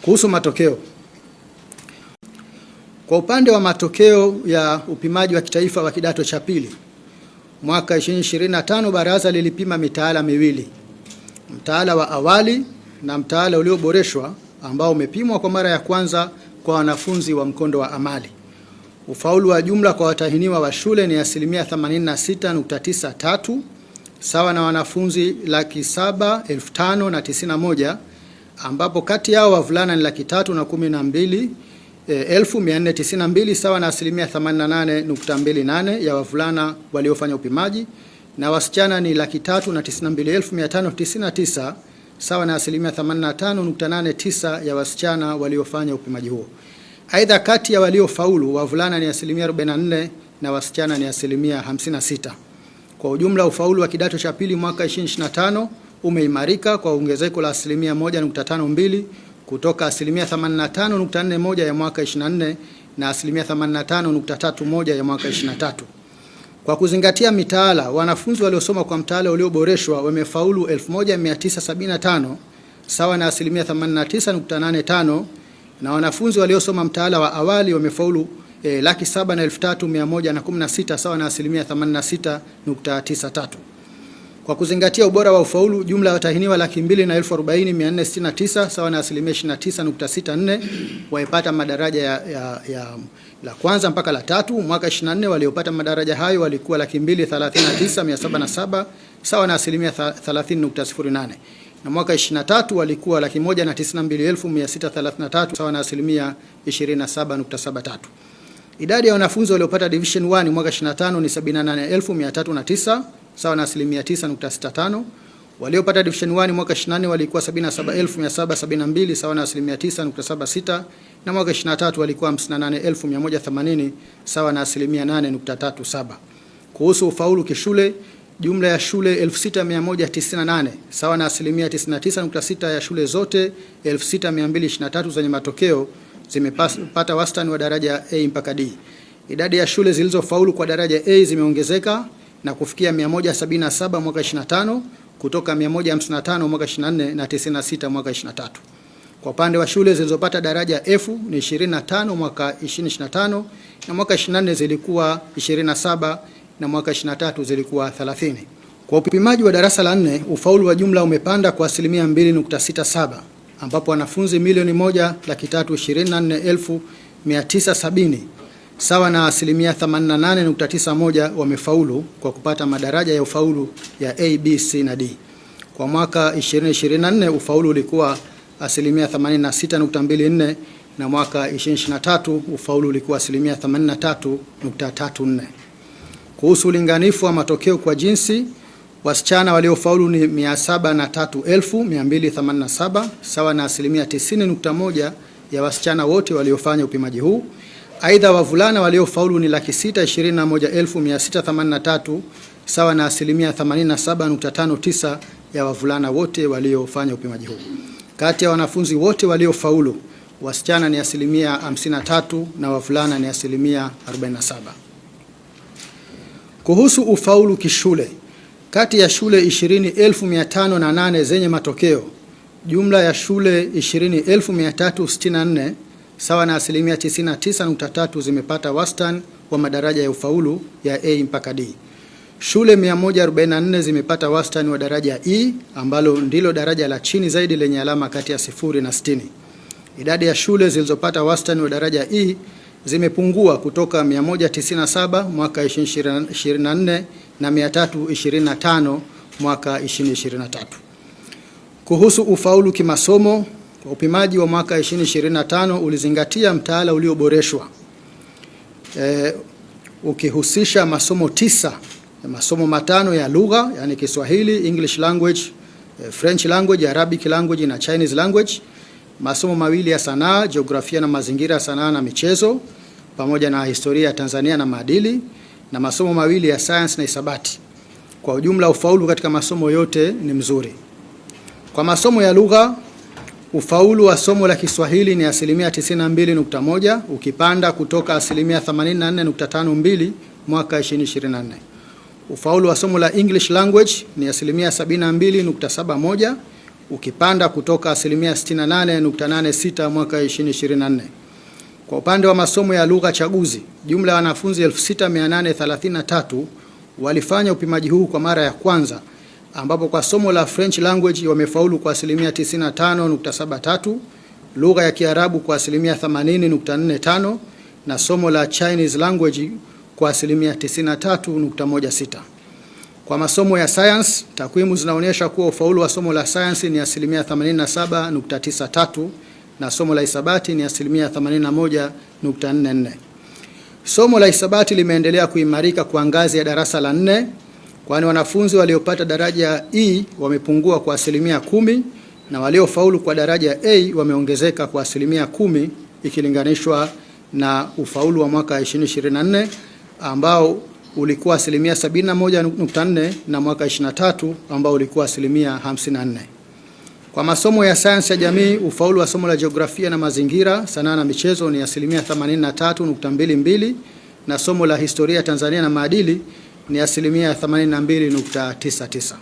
Kuhusu matokeo. Kwa upande wa matokeo ya upimaji wa kitaifa wa kidato cha pili mwaka 2025, baraza lilipima mitaala miwili, mtaala wa awali na mtaala ulioboreshwa ambao umepimwa kwa mara ya kwanza kwa wanafunzi wa mkondo wa amali. Ufaulu wa jumla kwa watahiniwa wa shule ni asilimia 86.93 sawa na wanafunzi 705,091, ambapo kati yao wavulana ni 312,492 sawa na asilimia 88.28 ya wavulana waliofanya upimaji na wasichana ni 392,599 sawa na asilimia 85.89 ya wasichana waliofanya upimaji huo. Aidha, kati ya waliofaulu wavulana ni asilimia 44 na wasichana ni asilimia 56. Kwa ujumla, ufaulu wa kidato cha pili mwaka 2025 umeimarika kwa ongezeko la asilimia 1.52 kutoka asilimia 85.41 ya mwaka 24 na asilimia 85.31 ya mwaka 23. Kwa kuzingatia mitaala, wanafunzi waliosoma kwa mtaala ulioboreshwa wamefaulu 1975 sawa na asilimia 89.85 na wanafunzi waliosoma mtaala wa awali wamefaulu 703,116 sawa na asilimia 86.93. Kwa kuzingatia ubora wa ufaulu, jumla ya watahiniwa 240,469 sawa na asilimia 29.64 waipata madaraja ya la kwanza mpaka la tatu. Mwaka 24 waliopata madaraja hayo walikuwa 239,707 sawa na asilimia 30.08 na mwaka 23 walikuwa 192,633 sawa na asilimia 27.73. Idadi ya wanafunzi waliopata division 1 mwaka 25 ni 78,309 sawa na asilimia 9.65. Waliopata division 1 mwaka 24 walikuwa 77,772 sawa na asilimia 9.76 na mwaka 23 walikuwa 58,180 sawa na asilimia 8.37. Kuhusu ufaulu kishule, jumla ya shule 6198 sawa na asilimia 99.6 ya shule zote 6223 zenye matokeo zimepata wastani wa daraja A mpaka D. Idadi ya shule zilizofaulu kwa daraja A zimeongezeka na kufikia 177 mwaka 25 kutoka 155 mwaka 24 na 96 mwaka 23. Kwa upande wa shule zilizopata daraja F ni 25 mwaka 2025 na mwaka 24 zilikuwa 27 na mwaka 23 zilikuwa 30. Kwa upimaji wa darasa la 4, ufaulu wa jumla umepanda kwa asilimia 2.67 ambapo wanafunzi milioni 1,324,970 sawa na asilimia 88.91 wamefaulu kwa kupata madaraja ya ufaulu ya A, B, C na D. Kwa mwaka 2024 ufaulu ulikuwa asilimia 86.24 na mwaka 2023 ufaulu ulikuwa asilimia 83.34. Kuhusu ulinganifu wa matokeo kwa jinsi, wasichana waliofaulu ni 703,287 sawa na asilimia 90.1 ya wasichana wote waliofanya upimaji huu. Aidha, wavulana waliofaulu ni 621,683 sawa na asilimia 87.59 ya wavulana wote waliofanya upimaji huu. Kati ya wanafunzi wote waliofaulu, wasichana ni asilimia 53 na wavulana ni asilimia 47. Kuhusu ufaulu kishule, kati ya shule 20,508 zenye matokeo, jumla ya shule 20,364 sawa na asilimia 99.3 zimepata wastani wa madaraja ya ufaulu ya A mpaka D. Shule 144 zimepata wastani wa daraja E ambalo ndilo daraja la chini zaidi lenye alama kati ya 0 na 60. Idadi ya shule zilizopata wastani wa daraja E zimepungua kutoka 197 mwaka 2024 na 325 mwaka 2023. Kuhusu ufaulu kimasomo, kwa upimaji wa mwaka 2025 ulizingatia mtaala ulioboreshwa ukihusisha masomo 9, masomo 5 ya lugha, yani Kiswahili, English language, French language, Arabic language na Chinese language, masomo 2 ya sanaa, jiografia na mazingira, sanaa na michezo, pamoja na historia ya Tanzania na maadili, na masomo 2 ya science na hisabati. Kwa ujumla ufaulu katika masomo yote ni mzuri. Kwa masomo ya lugha, ufaulu wa somo la Kiswahili ni asilimia 92.1 ukipanda kutoka asilimia 84.52 mwaka 2024. Ufaulu wa somo la English language ni asilimia 72.71 ukipanda kutoka asilimia 68.86 mwaka 2024. Kwa upande wa masomo ya lugha chaguzi, jumla ya wanafunzi 6833 walifanya upimaji huu kwa mara ya kwanza, ambapo kwa somo la French language wamefaulu kwa asilimia 95.73, lugha ya Kiarabu kwa asilimia 80.45 na somo la Chinese language kwa asilimia 93.16. Kwa masomo ya science, takwimu zinaonyesha kuwa ufaulu wa somo la science ni asilimia 87.93 na somo la hisabati ni asilimia 81.44. Somo la hisabati limeendelea kuimarika kwa ngazi ya darasa la nne, kwani wanafunzi waliopata daraja E wamepungua kwa asilimia 10 na waliofaulu kwa daraja A wameongezeka kwa asilimia 10 ikilinganishwa na ufaulu wa mwaka 2024 ambao ulikuwa asilimia 71.4 na mwaka 23 ambao ulikuwa asilimia 54. Kwa masomo ya sayansi ya jamii, ufaulu wa somo la jiografia na mazingira, sanaa na michezo ni asilimia 83.22 na somo la historia Tanzania na maadili ni asilimia 82.99.